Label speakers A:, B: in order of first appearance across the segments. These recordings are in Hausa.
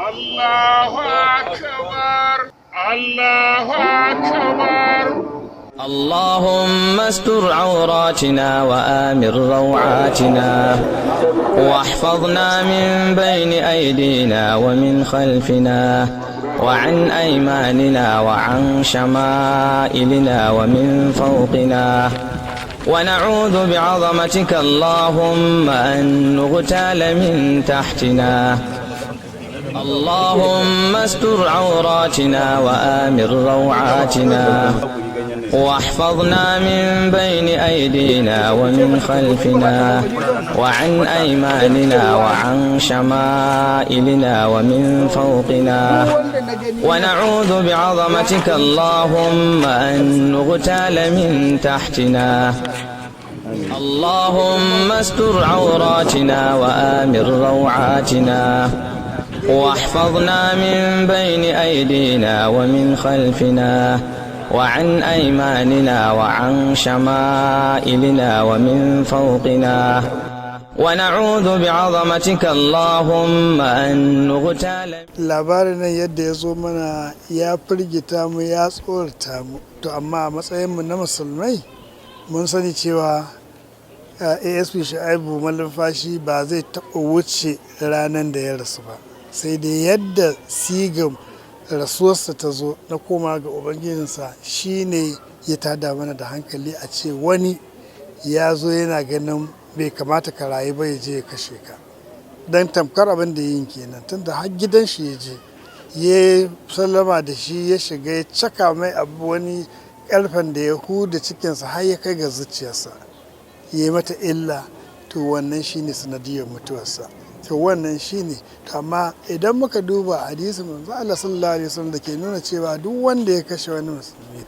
A: الله أكبر، الله أكبر.
B: اللهم استر عوراتنا وآمن روعاتنا، واحفظنا من بين أيدينا ومن خلفنا وعن أيماننا وعن شمائلنا ومن فوقنا، ونعوذ بعظمتك اللهم أن نغتال من تحتنا. اللهم استر عوراتنا وآمن روعاتنا، واحفظنا من بين أيدينا ومن خلفنا وعن أيماننا وعن شمائلنا ومن فوقنا، ونعوذ بعظمتك اللهم أن نغتال من تحتنا. اللهم استر عوراتنا وآمن روعاتنا، واحفظنا من بين أيدينا ومن خلفنا وعن أيماننا وعن شمائلنا ومن فوقنا، ونعوذ بعظمتك اللهم أن نغتال.
C: Labarin nan yadda ya zo mana ya firgita mu, ya tsorata mu. To amma a matsayinmu na Musulmai, mun sani cewa ASP Shu'aibu Malumfashi ba zai taɓa wuce ranar da ya rasu ba. Sai dai yadda sigan rasuwarsa ta zo na koma ga Ubangijinsa shine ya tada mana da hankali, a ce wani ya zo yana ganin bai kamata ka rayu ba, ya je ya kashe ka. Don tamkar abin da yin kenan, tunda har gidan shi ya je, ya sallama da shi, ya shiga, ya caka mai abu, wani karfen da ya huda cikinsa har ya kai ga zuciyarsa, ya yi mata illa. To wannan shine sanadiyar mutuwarsa. To wannan shine. To amma idan muka duba hadisin Manzo Allah sallallahu alaihi wasallam da ke nuna cewa duk wanda ya kashe wani Musulmi,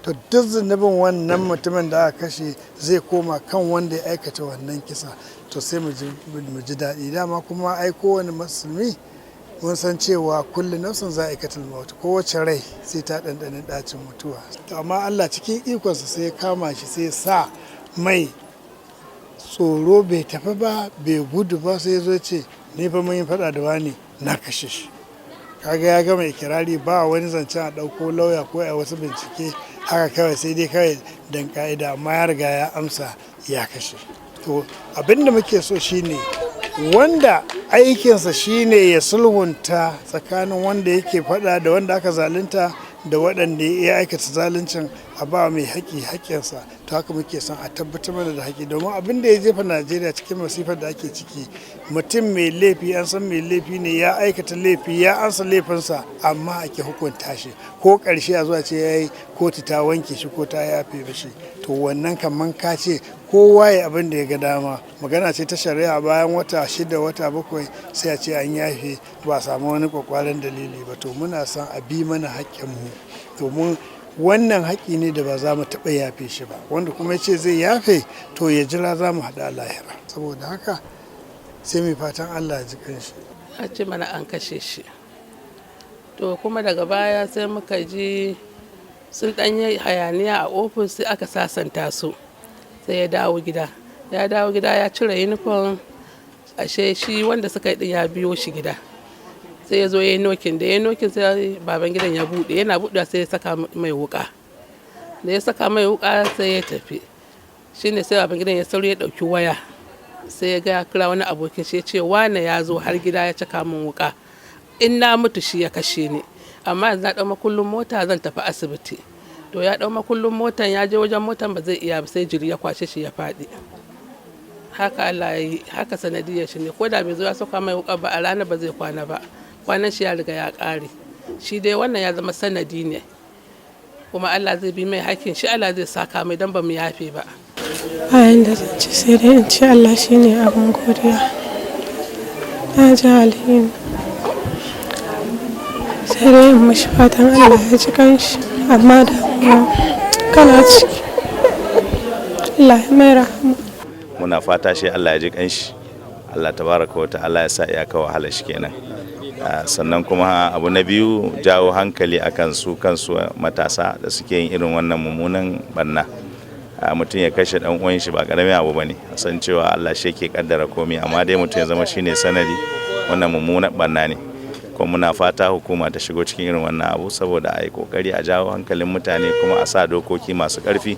C: to duk zunubin wannan mutumin da aka kashe zai koma kan wanda ya aikata wannan kisa, to sai mu ji daɗi. Dama kuma ai kowane Musulmi mun san cewa kullu nafsin za'iqatul maut, kowace rai sai ta ɗanɗani ɗacin mutuwa. To amma Allah cikin ikonsa sai ya kama shi, sai ya sa mai tsoro, bai tafi ba, bai gudu ba, sai ya zo ce, "Ni fa mun yi faɗa da wani, na kashe shi." Kaga ya gama ikirari, ba wani zancen a ɗauko lauya ko a wasu bincike haka kawai, sai dai kawai dan ka'ida, amma ya riga ya amsa ya kashe. To abin da muke so shine wanda aikinsa shine ya sulhunta tsakanin wanda yake faɗa da wanda aka zalunta da waɗanda ya aikata zaluncin, a ba mai haƙƙi haƙƙinsa. To haka muke son a tabbatar mana da haƙƙi, domin abin da ya jefa Najeriya cikin masifar da ake ciki, mutum mai laifi, an san mai laifi ne, ya aikata laifi, ya ansa laifinsa, amma ake hukunta shi, ko ƙarshe a zuwa ce ya yi kotu ta wanke shi ko ta yafe mishi. To wannan kaman ka ce kowa ya abin da ya ga dama. Magana ce ta shari'a, bayan wata 6, wata 7, sai a ce an yafe, ba a samu wani kwakwaran dalili ba. To muna son a bi mana haƙƙinmu, domin wannan haƙƙi ne da ba za mu taɓa yafe shi ba. Wanda kuma ya ce zai yafe, to ya jira, za mu haɗa lahira. Saboda haka sai mai fatan Allah ya ji kanshi.
D: A ce mana an kashe shi. To kuma daga baya sai muka ji sun ɗan yi hayaniya a ofis, sai aka sasanta su, sai ya dawo gida. Ya dawo gida, ya cire uniform, ashe shi wanda suka yi din ya biyo shi gida. Sai ya zo ya yi knocking. Da ya yi knocking, sai baban gidan ya buɗe. Yana buɗewa sai ya saka mai wuka. Da ya saka mai wuka sai ya tafi. Shine sai baban gidan ya sauri ya ɗauki waya, sai ya ga kira wani abokin shi, ya ce, "Wane ya zo har gida ya caka min wuka, in na mutu shi ya kashe ni, amma yanzu na ɗau makullin mota zan tafi asibiti." To ya ɗau makullin motan, ya je wajen motan, ba zai iya ba, sai jiri ya kwashe shi, ya faɗi. Haka Allah ya yi haka, sanadiyar shi ne. Ko da bai zo ya saka mai wuka ba a ranar, ba zai kwana ba, kwanan shi ya riga ya ƙare. Shi dai wannan ya zama sanadi ne, kuma Allah zai bi mai hakkin shi, Allah zai saka mai, don ba mu yafe ba.
E: Bayan da zan ci, sai dai in ce Allah shi ne abin godiya. Na ji alhini, sai dai in mashi fatan Allah ya ji kanshi, amma damuwa kana ciki. Allah ya mai rahama.
F: Muna fata shi Allah ya ji kanshi, Allah tabaraka wa ta'ala ya sa iyaka wahala shi kenan. Sannan kuma abu na biyu, jawo hankali akan su kansu matasa da suke yin irin wannan mummunan barna. Mutum ya kashe dan uwan shi ba karamin abu bane. San cewa Allah shi yake kaddara komai, amma dai mutum ya zama shine sanadi, wannan mummunan barna ne. Kuma muna fata hukuma ta shigo cikin irin wannan abu saboda a yi kokari a jawo hankalin mutane, kuma a sa dokoki masu karfi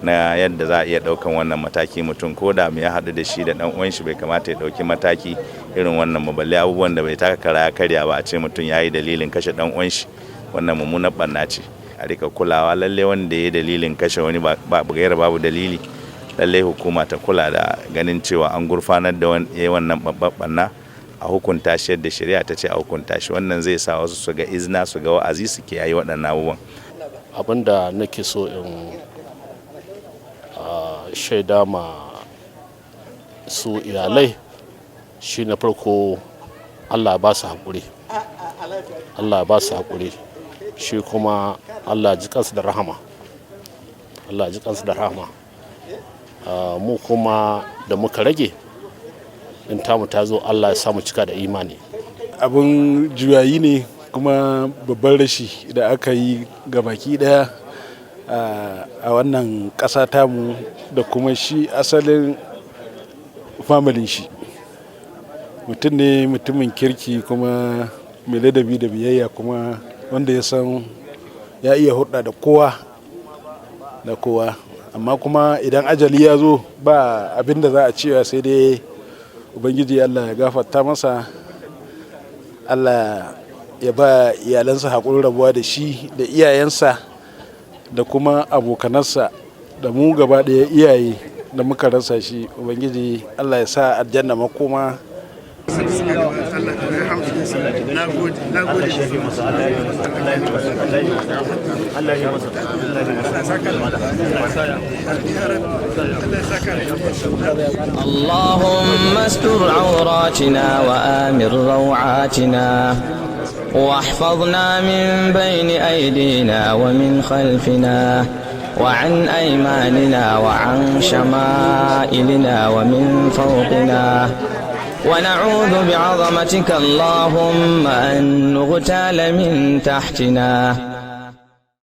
F: na yadda za a iya daukan wannan mataki. Mutum ko da ya haɗu da shi da ɗan uwan shi, bai kamata ya ɗauki mataki irin wannan ba, balle abubuwan da bai taka kara ya karya ba, a ce mutum ya yi dalilin kashe ɗan uwan shi. Wannan mummunar ɓanna ce. A rika kulawa lalle wanda ya yi dalilin kashe wani ba gaira babu dalili, lalle hukuma ta kula da ganin cewa an gurfanar da wannan babbar ɓanna, a hukunta shi yadda shari'a ta ce a hukunta shi. Wannan zai sa wasu su ga izina, su ga wa'azi, su kiyaye waɗannan abubuwan.
G: Abin da nake so in shaida ma su iyalai shi, na farko, Allah ba su haƙuri, Allah ba su haƙuri. Shi kuma Allah ji kansu da rahama, Allah ji kansu da rahama. Mu kuma da muka rage, in tamu ta zo, Allah ya samu cika da imani.
H: Abin juyayi ne kuma babban rashi da aka yi ga baki daya a wannan ƙasa tamu da kuma shi asalin familin shi. Mutum ne mutumin kirki kuma mai ladabi da biyayya, kuma wanda ya san ya iya hurɗa da kowa da kowa. Amma kuma idan ajali ya zo, ba abin da za a cewa sai dai Ubangiji Allah ya gafarta masa, Allah ya ba iyalansa haƙurin rabuwa da shi, da iyayensa da kuma abokanansa, da mu gaba ɗaya iyaye da muka rasa shi. Ubangiji Allah ya sa aljanna makoma.
B: اللهم استر عوراتنا وآمن روعاتنا، واحفظنا من بين أيدينا ومن خلفنا وعن أيماننا وعن شمائلنا ومن فوقنا، ونعوذ بعظمتك اللهم أن نغتال من تحتنا.